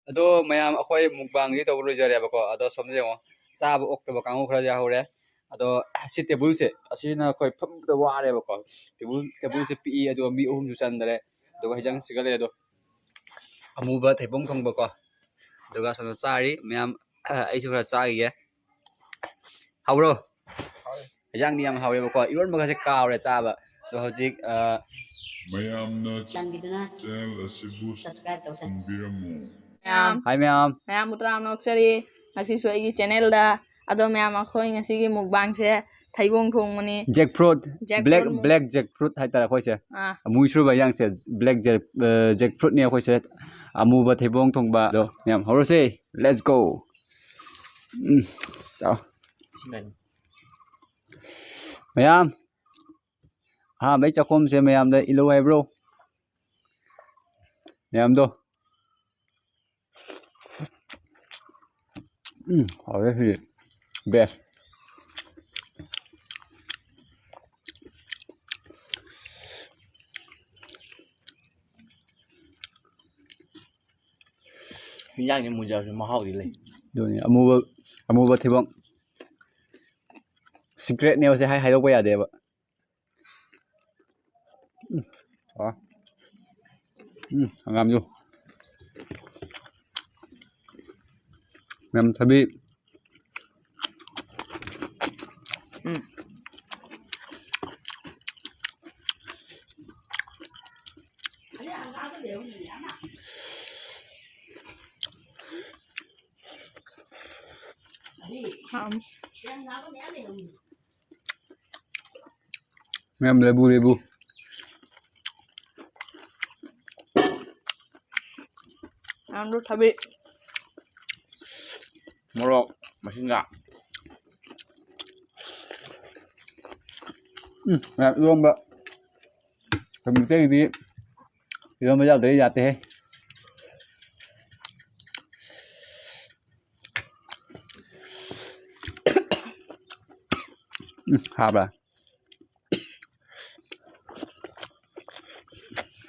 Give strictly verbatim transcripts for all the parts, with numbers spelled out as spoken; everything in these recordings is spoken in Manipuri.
ꯑꯗꯣ ꯃꯌꯥꯝ, ꯑꯩꯈꯣꯏ ꯃꯨꯛꯕꯥꯡꯗꯤ ꯇꯧꯕ ꯂꯣꯏꯖꯔꯦꯕꯀꯣ꯫ ꯑꯗꯣ ꯁꯣꯝꯗ ꯌꯦꯡꯉꯣ, ꯆꯥꯕ ꯑꯣꯛꯇꯕ ꯀꯥꯡꯕꯨ ꯈꯔ ꯌꯥꯍꯧꯔꯦ꯫ ꯑꯗꯣ ꯁꯤ ꯇꯦꯕꯜꯁꯦ, ꯑꯁꯤꯅ ꯑꯩꯈꯣꯏ ꯐꯝꯕꯗ ꯋꯥꯔꯦꯕꯀꯣ꯫ ꯇꯦꯕꯜ, ꯇꯦꯕꯜꯁꯦ ꯄꯤꯛꯏ, ꯑꯗꯨꯒ ꯃꯤ ꯑꯍꯨꯝꯁꯨ ꯆꯟꯗꯔꯦ꯫ ꯑꯗꯨꯒ ꯍꯤꯟꯖꯥꯡ ꯁꯤꯒꯠꯂꯦ ꯑꯗꯣ꯫ ꯑꯃꯨꯕ ꯊꯩꯕꯣꯡ ꯊꯣꯡꯕꯀꯣ꯫ ꯑꯗꯨꯒ ꯁꯣꯝꯗ ꯆꯥꯔꯤ ꯃꯌꯥꯝ꯫ ꯑꯩꯁꯨ ꯈꯔ ꯆꯥꯈꯤꯒꯦ꯫ ꯍꯥꯎꯕ꯭ꯔꯣ? ꯍꯤꯟꯖꯥꯡꯗꯤ ꯌꯥꯝ ꯍꯥꯎꯋꯦꯕꯀꯣ꯫ ꯏꯔꯣꯟꯕꯒꯁꯦ ꯀꯥꯎꯔꯦ ꯆꯥꯕ꯫ ꯑꯗꯣ ꯍꯧꯖꯤꯛ, ꯑ, ꯃꯌꯥꯝꯅ ꯆꯥꯟꯕꯤꯗꯨꯅ channel ꯑꯁꯤꯕꯨ subscribe ꯇꯧꯁꯟꯕꯤꯔꯝꯃꯨ꯫ ꯃꯌꯥꯝ꯫ ꯍꯥꯏ ꯃꯌꯥꯝ꯫ ꯃꯌꯥꯝꯕꯨ ꯇꯔꯥꯝꯅ ꯑꯣꯛꯆꯔꯤ꯫ ꯉꯁꯤꯁꯨ ꯑꯩꯒꯤ channelꯗ꯫ ꯑꯗꯣ ꯃꯌꯥꯝ, ꯑꯩꯈꯣꯏ ꯉꯁꯤꯒꯤ ꯃꯨꯛꯕꯥꯡꯁꯦ ꯊꯩꯕꯣꯡ ꯊꯣꯡꯕꯅꯤ꯫ Jackfruit, black, black jackfruit ꯍꯥꯏꯇꯥꯔꯦ ꯑꯩꯈꯣꯏꯁꯦ꯫ ꯑꯥ꯫ ꯑꯃꯨ ꯁꯨꯕ ꯍꯤꯟꯖꯥꯡꯁꯦ black jack-, ꯑ, jackfruitꯅꯤ ꯑꯩꯈꯣꯏꯁꯦ꯫ ꯑꯃꯨꯕ ꯊꯩꯕꯣꯡ ꯊꯣꯡꯕ꯫ ꯑꯗꯣ ꯃꯌꯥꯝ ꯍꯧꯔꯁꯦ꯫ Let's go꯫ ꯎꯝ, ꯆꯥꯎ꯫ ꯃꯌꯥꯝ, ꯑꯍꯥꯟꯕꯩ ꯆꯥꯛꯈꯣꯝꯁꯦ ꯃꯌꯥꯝꯗ ꯏꯜꯂꯨ ꯍꯥꯏꯕ꯭ꯔꯣ? ꯃꯌꯥꯝꯗꯣ꯫ ꯎꯝ, ꯍꯥꯎꯔꯦ ꯁꯤꯗꯤ꯫ Best꯫ ꯍꯤꯟꯖꯥꯡꯁꯦ ꯃꯨꯟꯖꯔꯁꯨ ꯃꯍꯥꯎꯗꯤ ꯂꯩ꯫ ꯑꯗꯨꯅꯤ, ꯑꯃꯨꯕ, ꯑꯃꯨꯕ ꯊꯩꯕꯣꯡ꯫ Secretꯅꯦꯕꯁꯦ, ꯍꯥꯏ-, ꯍꯥꯏꯗꯣꯛꯄ ꯌꯥꯗꯦꯕ꯫ ꯎꯝ, ꯑ꯫ ꯎꯝ, ꯍꯪꯒꯥꯝꯁꯨ꯫ ꯃꯌꯥꯝ ꯊꯕꯤ꯫ ꯎꯝ꯫ ꯍꯥꯎ꯫ ꯃꯌꯥꯝ ꯂꯦꯕꯨ, ꯂꯦꯕꯨ꯫ ꯃꯌꯥꯝꯗꯣ ꯊꯕꯤ꯫ ꯃꯣꯔꯣꯛ ꯃꯁꯤꯡꯒ꯫ ꯎꯝ, ꯃꯌꯥꯝ ꯏꯔꯣꯝꯕ꯫ ꯑꯩꯈꯣꯏ ꯃꯩꯇꯩꯒꯤꯗꯤ ꯏꯔꯣꯝꯕ ꯌꯥꯎꯗ꯭ꯔꯗꯤ ꯌꯥꯗꯦꯍꯦ꯫ ꯎꯝ, ꯍꯥꯕ꯭ꯔꯥ?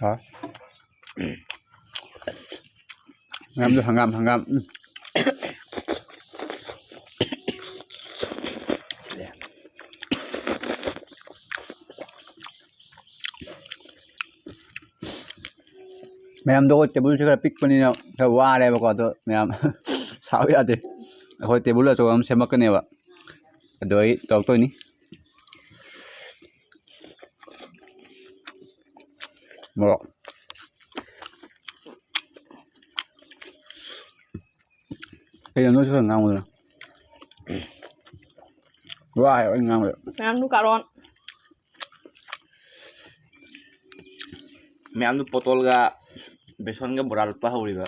ꯍꯥ? ꯃꯌꯥꯝꯗꯣ ꯍꯪꯒꯥꯝ, ꯍꯪꯒꯥꯝ꯫ ꯎꯝ꯫ ꯃꯌꯥꯝꯗꯣ ꯑꯩꯈꯣꯏ ꯇꯦꯕꯜꯁꯦ ꯈꯔ ꯄꯤꯛꯄꯅꯤꯅ ꯈꯔ ꯋꯥꯔꯦꯕꯀꯣ, ꯑꯗꯣ ꯃꯌꯥꯝ ꯁꯥꯎ ꯌꯥꯗꯦ꯫ ꯑꯩꯈꯣꯏ ꯇꯦꯕꯜ ꯑꯆꯧꯕ ꯑꯃ ꯁꯦꯝꯃꯛꯀꯅꯦꯕ, ꯑꯗꯣ ꯑꯩ ꯇꯧꯔꯛꯇꯣꯏꯅꯤ꯫ ꯃꯣꯔꯣꯛ꯫ ꯀꯩꯅꯣ ꯅꯣꯏꯁꯨ ꯈꯔ ꯉꯥꯡꯉꯨꯗꯅ꯫ ꯋꯥ ꯍꯥꯏꯕ ꯑꯩ ꯉꯥꯡꯕꯗ꯫ ꯃꯌꯥꯝꯗꯨ ꯀꯥꯔꯣꯟ꯫ ꯃꯌꯥꯝꯗꯨ ꯄꯣꯇꯣꯜꯒ ꯕꯦꯁꯣꯟꯒ ꯕꯣꯔꯥ ꯂꯨꯞꯄ ꯍꯧꯔꯤꯕ꯫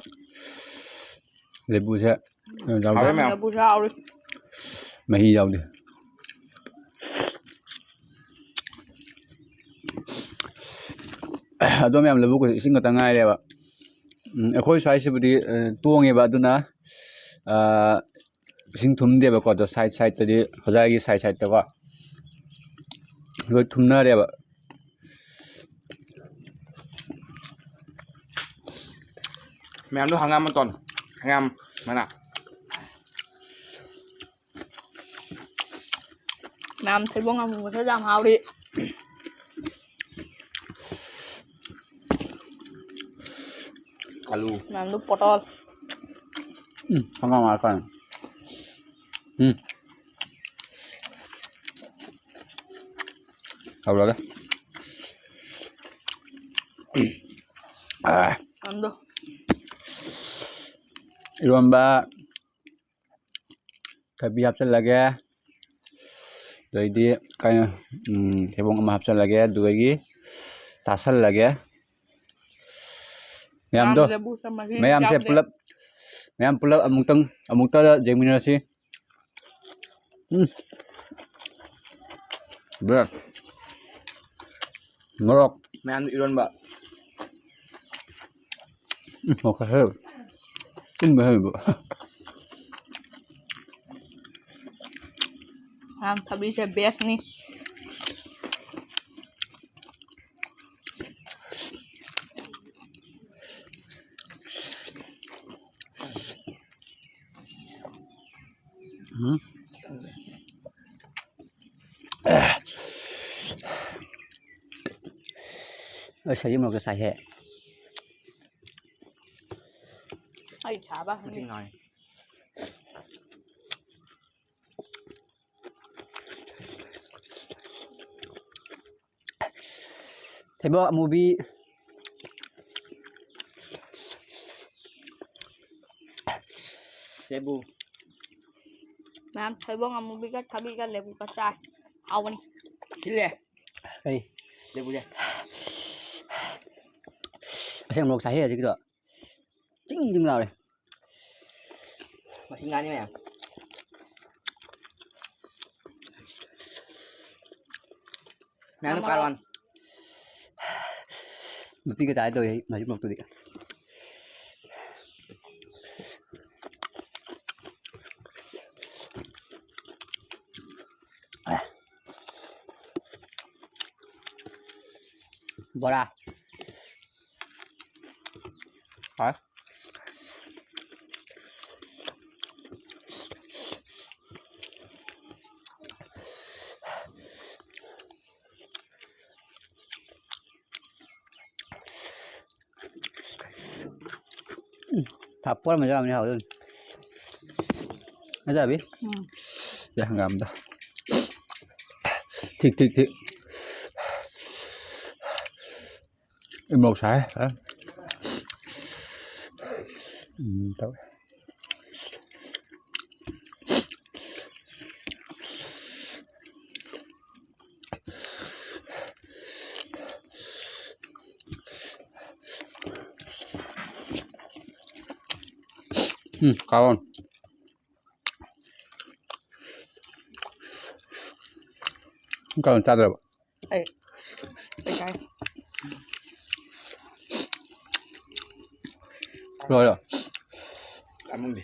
ꯂꯦꯕꯨꯁꯦ ꯀꯩꯅꯣ ꯌꯥꯎꯗꯦ꯫ ꯍꯥꯎꯔꯦ ꯃꯌꯥꯝ꯫ ꯂꯦꯕꯨꯁꯦ ꯍꯥꯎꯔꯤ꯫ ꯃꯍꯤ ꯌꯥꯎꯗꯦ꯫ ꯑꯗꯣ ꯃꯌꯥꯝ ꯂꯧꯕꯨꯛ ꯏꯁꯤꯡ ꯈꯛꯇ ꯉꯥꯏꯔꯦꯕ꯫ ꯎꯝ, ꯑꯩꯈꯣꯏ ꯁ꯭ꯋꯥꯏꯁꯤꯕꯨꯗꯤ, ꯑ, ꯇꯣꯡꯉꯦꯕ, ꯑꯗꯨꯅ, ꯑ, ꯏꯁꯤꯡ ꯊꯨꯝꯗꯦꯕꯀꯣ, ꯑꯗꯣ side sideꯇꯗꯤ, ꯍꯣꯖꯥꯏꯒꯤ side sideꯇꯀꯣ, ꯂꯣꯏ ꯊꯨꯝꯅꯔꯦꯕ꯫ ꯃꯌꯥꯝꯗꯣ ꯍꯪꯒꯥꯝ ꯃꯇꯣꯟ, ꯍꯪꯒꯥꯝ ꯃꯅꯥ꯫ ꯃꯌꯥꯝ ꯊꯩꯕꯣꯡ ꯑꯃꯨꯕꯁꯨ ꯌꯥꯝ ꯍꯥꯎꯔꯤ꯫ ꯑꯂꯨ꯫ ꯃꯌꯥꯝꯗꯨ ꯄꯣꯇꯜ꯫ ꯎꯝ, ꯍꯪꯒꯥꯝ ꯉꯥꯛꯇꯅꯤ꯫ ꯎꯝ꯫ ꯍꯧꯔꯒꯦ꯫ ꯑꯥ꯫ ꯃꯌꯥꯝꯗꯣ꯫ ꯏꯔꯣꯟꯕ꯫ ꯊꯕꯤ ꯍꯥꯞꯆꯤꯜꯂꯒꯦ꯫ ꯑꯗꯩꯗꯤ ꯀꯩꯅꯣ, ꯎꯝ, ꯊꯩꯕꯣꯡ ꯑꯃ ꯍꯥꯞꯆꯤꯜꯂꯒꯦ꯫ ꯑꯗꯨꯗꯒꯤ ꯇꯥꯁꯜꯂꯒꯦ꯫ ꯃꯌꯥꯝꯗꯣ, ꯌꯥꯝꯗ꯭ꯔꯦ ꯕꯨꯁꯇ ꯃꯍꯤ ꯃꯌꯥꯝꯁꯦ ꯌꯥꯎꯗꯦ꯫ ꯄꯨꯂꯞ, ꯃꯌꯥꯝ ꯄꯨꯂꯞ ꯑꯃꯨꯛꯇꯪ, ꯑꯃꯨꯛꯇꯗ ꯌꯦꯡꯃꯤꯟꯅꯔꯁꯤ꯫ ꯎꯝ꯫ ꯕ꯭ꯔꯦꯗ꯫ ꯃꯣꯔꯣꯛ꯫ ꯃꯌꯥꯝꯗꯣ ꯏꯔꯣꯟꯕ꯫ ꯎꯝ, ꯃꯣꯔꯣꯛ ꯈꯔ ꯍꯦꯛ꯫ ꯆꯤꯟꯕ ꯍꯦꯛ꯫ ꯃꯌꯥꯝ ꯊꯕꯤꯁꯦ bestꯅꯤ꯫ ꯎꯝ꯫ ꯑꯁ, ꯁꯖꯤ ꯃꯣꯔꯣꯛꯇ ꯆꯥꯏꯍꯦ꯫ ꯑꯩ ꯁꯥꯕ ꯃꯆꯤꯟ ꯉꯥꯏ꯫ ꯊꯩꯕꯣꯡ ꯑꯃꯨꯕꯤ꯫ ꯂꯦꯕꯨ꯫ ꯃꯌꯥꯝ ꯊꯩꯕꯣꯡ ꯑꯃꯨꯕꯤꯒ ꯊꯕꯤꯒ ꯂꯦꯕꯨꯒ ꯆꯥꯏ꯫ ꯍꯥꯎꯕꯅꯤ꯫ ꯁꯤꯜꯂꯦ꯫ ꯀꯔꯤ? ꯂꯦꯕꯨꯁꯦ꯫ ꯑꯁꯦꯡꯕ ꯃꯣꯔꯣꯛ ꯁꯥꯏꯍꯦ ꯍꯧꯖꯤꯛꯀꯤꯗꯣ꯫ ꯆꯤꯡ ꯆꯤꯡ ꯂꯥꯎꯔꯦ꯫ ꯃꯁꯤ ꯉꯥꯅꯤ ꯃꯌꯥꯝ꯫ ꯃꯌꯥꯝ ꯃꯃꯥ꯫ ꯀꯥꯔꯣꯟ꯫ ꯅꯨꯄꯤꯒ ꯇꯥꯏ ꯇꯧꯋꯦ ꯃꯁꯤ ꯃꯣꯔꯣꯛꯇꯨꯗꯤ꯫ ꯕꯣꯔꯥ꯫ ꯍꯥꯎꯋꯦ꯫ ꯎꯝ, ꯐꯥꯄꯣꯔ ꯑꯃ ꯌꯥꯎꯔꯝꯃꯗꯤ ꯍꯥꯎꯗꯣꯏꯅꯤ꯫ ꯅꯠꯇ꯭ꯔꯥꯕꯤ? ꯎꯝ꯫ ꯁꯦ ꯍꯪꯒꯥꯝꯗꯣ꯫ ꯊꯤꯛ, ꯊꯤꯛ, ꯊꯤꯛ꯫ ꯎ ꯃꯣꯔꯣꯛ ꯁꯥꯏ꯫ ꯑ꯫ ꯎꯝ, ꯇꯧꯋꯦ꯫ ꯎꯝ, ꯀꯥꯔꯣꯟ꯫ ꯅꯪ ꯀꯥꯔꯣꯟ ꯆꯥꯗ꯭ꯔꯕ? ꯑꯩ ꯀꯩ ꯆꯥꯏ? ꯂꯣꯏꯔꯦ꯫ ꯆꯥꯃꯝꯗꯦ꯫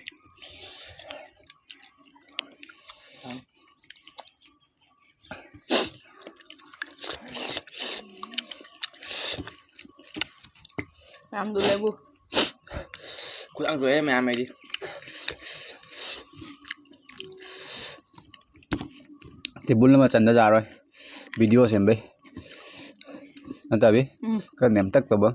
ꯃꯌꯥꯝꯗꯨ ꯂꯦꯕꯨ꯫ ꯈꯨꯗꯥꯡ ꯆꯣꯛꯑꯦ ꯃꯌꯥꯝ ꯑꯩꯗꯤ꯫ ꯏꯕꯨꯜ ꯑꯃ ꯆꯟꯗ ꯌꯥꯔꯣꯏ꯫ ꯚꯤꯗꯤꯑꯣ ꯁꯦꯝꯕꯩ꯫ ꯅꯠꯇꯕꯤ? ꯎꯝ꯫ ꯈꯔ ꯅꯦꯝꯇꯛ ꯇꯧꯕ꯫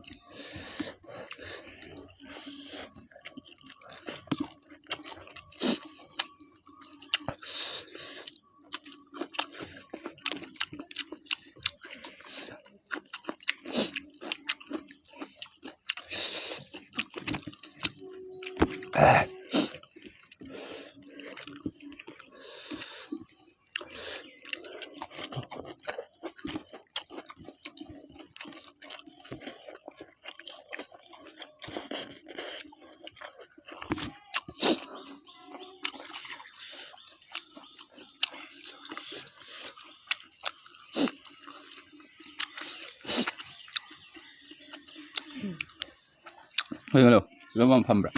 ꯀꯩꯅꯣ, ꯂꯧꯕꯝ ꯐꯝꯕ꯭ꯔꯥ?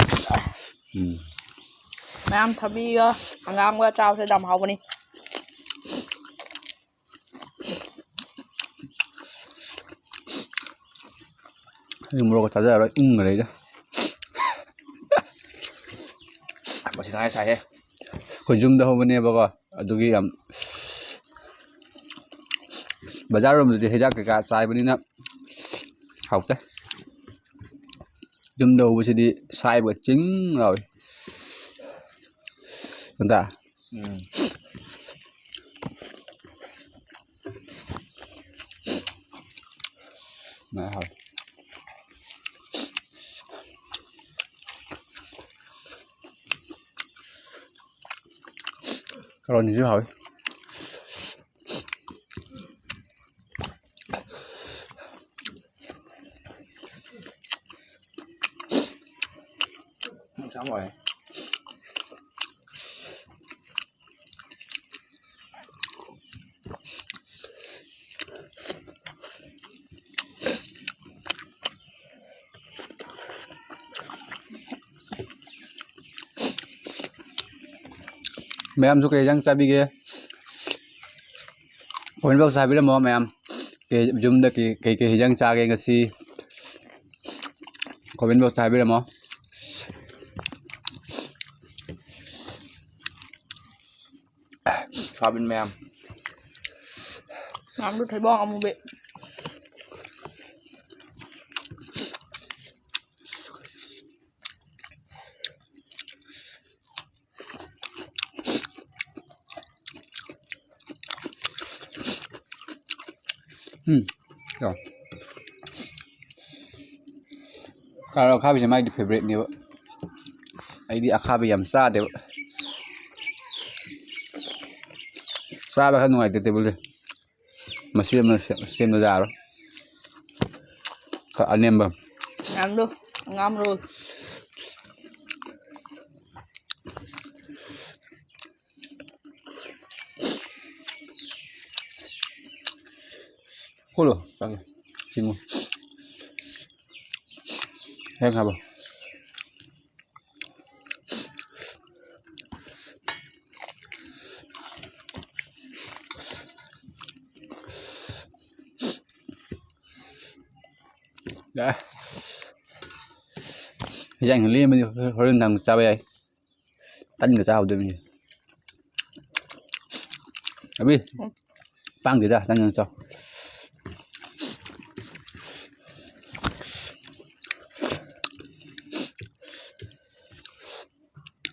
ꯎꯝ꯫ ꯃꯌꯥꯝ ꯊꯕꯤꯒ ꯍꯪꯒꯥꯝꯒ ꯆꯥꯕꯁꯦ ꯌꯥꯝ ꯍꯥꯎꯕꯅꯤ꯫ ꯑꯩ ꯃꯣꯔꯣꯛꯀ ꯆꯥꯖꯔꯔꯣꯏ, ꯏꯪꯈ꯭ꯔꯦꯗ꯫ ꯃꯁꯤ ꯇꯉꯥꯏ ꯁꯥꯏꯍꯦ꯫ ꯑꯩꯈꯣꯏ ꯌꯨꯝꯗ ꯍꯧꯕꯅꯦꯕꯀꯣ, ꯑꯗꯨꯒꯤ ꯌꯥꯝ, ꯕꯖꯥꯔꯔꯣꯝꯗꯗꯤ ꯍꯤꯗꯥꯛ ꯀꯩꯀꯥ ꯆꯥꯏꯕꯅꯤꯅ ꯍꯥꯎꯇꯦ꯫ ꯌꯨꯝꯗ ꯍꯧꯕꯁꯤꯗꯤ ꯁꯥꯏꯕꯒ ꯆꯤꯡ ꯂꯥꯎꯏ꯫ ꯅꯠꯇ꯭ꯔꯥ? ꯎꯝ꯫ ꯉꯥ ꯍꯥꯎꯋꯤ꯫ ꯀꯥꯔꯣꯠꯁꯤꯁꯨ ꯍꯥꯎꯋꯤ꯫ ꯆꯥꯕ ꯍꯥꯎꯋꯦ꯫ ꯃꯌꯥꯝꯁꯨ ꯀꯩ ꯌꯦꯟꯖꯥꯡ ꯆꯥꯕꯤꯒꯦ? Comment box ꯇ ꯍꯥꯏꯕꯤꯔꯝꯃꯣ ꯃꯌꯥꯝ꯫ ꯀꯩ, ꯌꯨꯝꯗ ꯀꯩ, ꯀꯩ, ꯀꯩ ꯍꯤꯟꯖꯥꯡ ꯆꯥꯒꯦ ꯉꯁꯤ? Comment box ꯇ ꯍꯥꯏꯕꯤꯔꯝꯃꯣ꯫ ꯁꯣꯌꯥꯕꯤꯟ ꯃꯌꯥꯝ꯫ ꯉꯥꯝꯗꯨ ꯊꯩꯕꯣꯡ ꯑꯃꯨꯕꯤ꯫ ꯎꯝ, ꯌꯥꯎ꯫ ꯀꯥꯔꯣꯠ ꯑꯈꯥꯕꯤꯁꯦ ꯃꯥꯏꯗꯤ favourite ꯅꯦꯕ꯫ ꯑꯩꯗꯤ ꯑꯈꯥꯕꯤ ꯌꯥꯝ ꯆꯥꯗꯦꯕ꯫ ꯆꯥꯕ ꯈꯔ ꯅꯨꯡꯉꯥꯏꯇꯦ ꯇꯦꯕꯜꯁꯦ꯫ ꯃꯁꯤ ꯑꯃ ꯁꯦꯝ-, ꯁꯦꯝꯕ ꯌꯥꯔꯣꯏ꯫ ꯈꯔ ꯑꯅꯦꯝꯕ꯫ ꯃꯌꯥꯝꯗꯣ ꯉꯥꯝꯔꯣ꯫ ꯈꯣꯠꯂꯣ, ꯆꯪꯉꯦ꯫ ꯁꯤꯃꯨ꯫ ꯍꯦꯛ ꯍꯥꯞꯄꯣ꯫ ꯌꯥꯔꯦ꯫ ꯍꯤꯟꯖꯥꯡ ꯂꯦꯝꯕꯗꯤ ꯍꯣꯔꯦꯟ ꯅꯨꯡꯗꯥꯡ ꯆꯥꯕ ꯌꯥꯏ꯫ ꯇꯟꯒ ꯆꯥꯍꯧꯗꯣꯏꯅꯤ꯫ ꯑꯕꯤ, ꯇꯥꯡꯗꯦꯗ, ꯅꯪ ꯅꯪ ꯆꯥꯎ꯫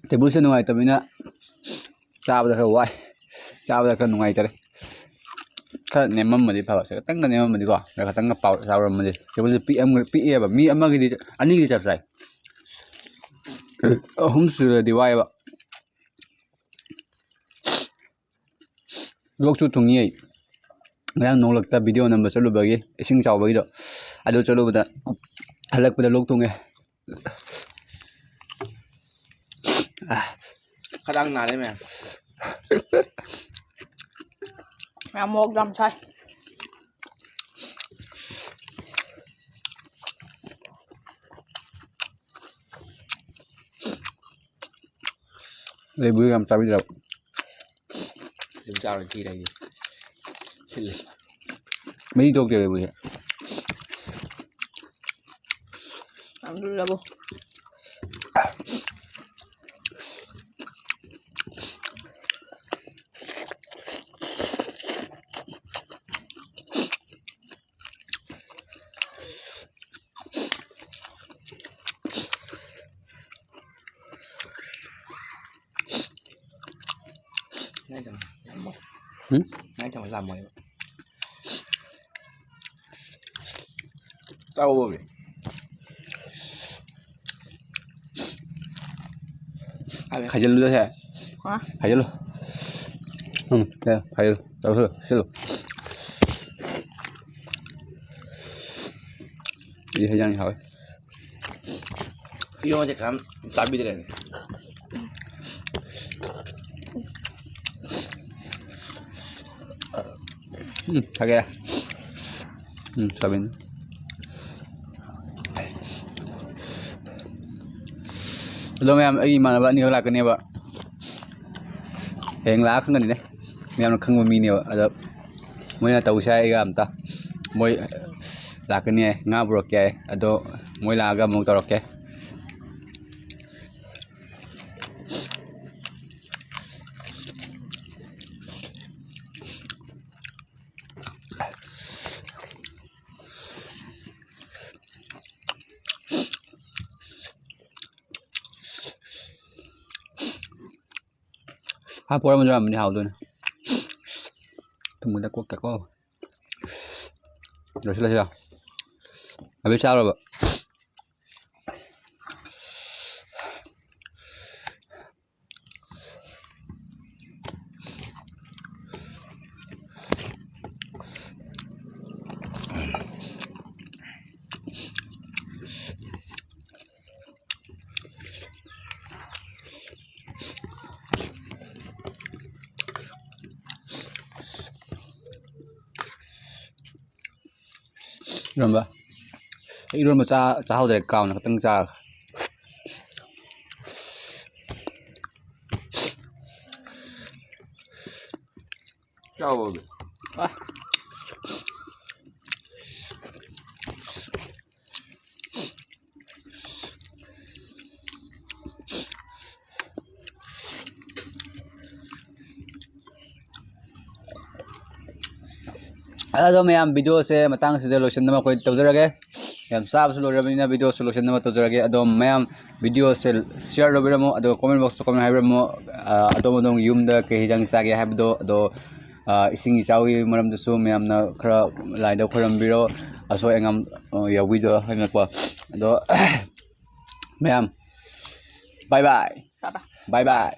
ꯇꯦꯕꯜꯁꯦ ꯅꯨꯡꯉꯥꯏꯇꯕꯅꯤꯅ ꯆꯥꯕꯗ ꯈꯔ ꯋꯥꯏ, ꯆꯥꯕꯗ ꯈꯔ ꯅꯨꯡꯉꯥꯏꯇꯔꯦ꯫ ꯈꯔ ꯅꯦꯝꯃꯝꯃꯗꯤ ꯐꯕ, ꯈꯤꯇꯪꯒ ꯅꯦꯝꯃꯝꯃꯗꯤꯀꯣ, ꯈꯔ ꯈꯤꯇꯪꯒ ꯄꯥꯎ ꯆꯥꯎꯔꯝꯃꯗꯤ꯫ ꯇꯦꯕꯜꯁꯦ ꯄꯤꯛꯑꯝ-, ꯄꯤꯛꯑꯦꯕ, ꯃꯤ ꯑꯃꯒꯤꯗꯤ, ꯑꯅꯤꯒꯤꯗꯤ ꯆꯞ ꯆꯥꯏ꯫ ꯑꯍꯨꯝ ꯁꯨꯔꯗꯤ ꯋꯥꯏꯑꯦꯕ꯫ ꯂꯣꯛꯁꯨ ꯊꯨꯡꯉꯤ ꯑꯩ꯫ ꯉꯔꯥꯡ ꯅꯣꯡꯂꯛꯇ video ꯅꯝꯕ ꯆꯠꯂꯨꯕꯒꯤ ꯏꯁꯤꯡ ꯆꯥꯎꯕꯒꯤꯗꯣ, ꯑꯗꯨ ꯆꯠꯂꯨꯕꯗ ꯍꯜꯂꯛꯄꯗ ꯂꯣꯛ ꯊꯨꯡꯉꯦ꯫ ꯈꯗꯥꯡ ꯅꯥꯔꯦ ꯃꯌꯥꯝ꯫ ꯃꯌꯥꯝ ꯃꯣꯔꯣꯛ ꯌꯥꯝ ꯁꯥꯏ꯫ ꯂꯩꯕꯨ ꯌꯥꯝ ꯆꯥꯕꯤꯗ꯭ꯔꯕ? ꯑꯗꯨꯝ ꯆꯥꯔꯣꯏ, ꯊꯤꯔꯦ ꯑꯩꯗꯤ꯫ ꯁꯤꯜꯂꯦ꯫ ꯃꯍꯤ ꯊꯣꯛꯇꯦ ꯂꯩꯕꯨꯁꯦ꯫ ꯌꯥꯝ ꯂꯨꯔꯕꯣ? ꯉꯥꯏ ꯊꯝꯃꯣ꯫ ꯂꯥꯝꯃꯣ꯫ ꯎꯝ? ꯉꯥꯏ ꯊꯝꯃꯣ, ꯂꯥꯝꯃꯣꯏꯕ꯫ ꯆꯥꯎꯕꯕꯤ꯫ ꯈꯥꯏꯖꯤꯜꯂꯨꯗ ꯁꯦ꯫ ꯍꯥ? ꯈꯥꯏꯖꯤꯜꯂꯨ꯫ ꯎꯝ, ꯁꯦ, ꯈꯥꯏꯖꯤꯜꯂꯨ꯫ ꯆꯥꯎꯁꯤꯜꯂꯨ, ꯁꯤꯜꯂꯨ꯫ ꯁꯤ ꯍꯩꯖꯥꯡ ꯍꯥꯎꯋꯦ꯫ ꯏꯔꯣꯟꯁꯦ ꯀꯅꯥꯝ ꯆꯥꯕꯤꯗ꯭ꯔꯦꯅꯦ꯫ ꯎꯝ, ꯐꯒꯦ꯫ ꯎꯝ, ꯁꯣꯏꯕꯨꯝ꯫ ꯑꯗꯣ ꯃꯌꯥꯝ, ꯑꯩꯒꯤ ꯏꯃꯥꯟꯅꯕ ꯑꯅꯤꯈꯛ ꯂꯥꯛꯀꯅꯦꯕ꯫ ꯍꯌꯦꯡ ꯂꯥꯛꯑ ꯈꯪꯒꯅꯤꯅꯦ꯫ ꯃꯌꯥꯝꯅ ꯈꯪꯕ ꯃꯤꯅꯦꯕ꯫ ꯑꯗꯣ ꯃꯣꯏꯅ ꯇꯧꯁꯦ ꯍꯥꯏ ꯑꯩꯒ ꯑꯝꯇ꯫ ꯃꯣꯏ ꯂꯥꯛꯀꯅꯤ ꯍꯥꯏ, ꯉꯥ ꯄꯨꯔꯛꯀꯦ ꯍꯥꯏ꯫ ꯑꯗꯣ ꯃꯣꯏ ꯂꯥꯛꯑꯒ ꯑꯃꯨꯛ ꯇꯧꯔꯛꯀꯦ꯫ ꯍꯥꯞꯄ ꯑꯃꯁꯨ ꯌꯥꯝꯕꯅꯤ, ꯍꯥꯎꯗꯣꯏꯅꯤ꯫ ꯊꯨꯝꯒꯗ ꯀꯣꯛꯇꯀꯣ꯫ ꯂꯣꯏꯁꯤꯜꯂꯁꯤꯔ? ꯑꯕꯦ ꯆꯥꯔꯕ? ꯏꯔꯣꯟꯕ꯫ ꯑꯩ ꯏꯔꯣꯟꯕ ꯆꯥ-, ꯆꯥꯍꯧꯗ꯭ꯔꯦ, ꯀꯥꯎꯅ ꯈꯛꯇꯪ ꯆꯥꯔꯒ꯫ ꯆꯥꯎꯕ꯫ ꯑ꯫ ꯑꯗꯣ ꯃꯌꯥꯝ, video ꯁꯦ ꯃꯇꯥꯡꯁꯤꯗ ꯂꯣꯏꯁꯤꯟꯅꯕ ꯑꯩꯈꯣꯏ ꯇꯧꯖꯔꯒꯦ꯫ ꯌꯥꯝ ꯆꯥꯕꯁꯨ ꯂꯣꯏꯔꯕꯅꯤꯅ videoꯁꯨ ꯂꯣꯏꯁꯤꯟꯅꯕ ꯇꯧꯖꯔꯒꯦ꯫ ꯑꯗꯣ ꯃꯌꯥꯝ videoꯁꯦ share ꯇꯧꯕꯤꯔꯝꯃꯣ, ꯑꯗꯣ comment boxꯇ comment ꯍꯥꯏꯕꯤꯔꯝꯃꯣ꯫ ꯑ, ꯑꯗꯣꯝ ꯑꯗꯣꯝꯒꯤ ꯌꯨꯝꯗ ꯀꯩ ꯍꯤꯟꯖꯥꯡ ꯆꯥꯒꯦ ꯍꯥꯏꯕꯗꯣ꯫ ꯑꯗꯣ, ꯑ, ꯏꯁꯤꯡ ꯏꯆꯥꯎꯒꯤ ꯃꯔꯝꯗꯁꯨ ꯃꯌꯥꯝꯅ ꯈꯔ ꯂꯥꯏꯗ ꯈꯣꯏꯔꯝꯕꯤꯔꯣ, ꯑꯁꯣꯏ ꯑꯉꯥꯝ, ꯑ, ꯌꯥꯎꯕꯤꯗꯣ ꯍꯥꯏꯅꯀꯣ꯫ ꯑꯗꯣ ꯃꯌꯥꯝ bye bye꯫ Bye bye. Bye bye꯫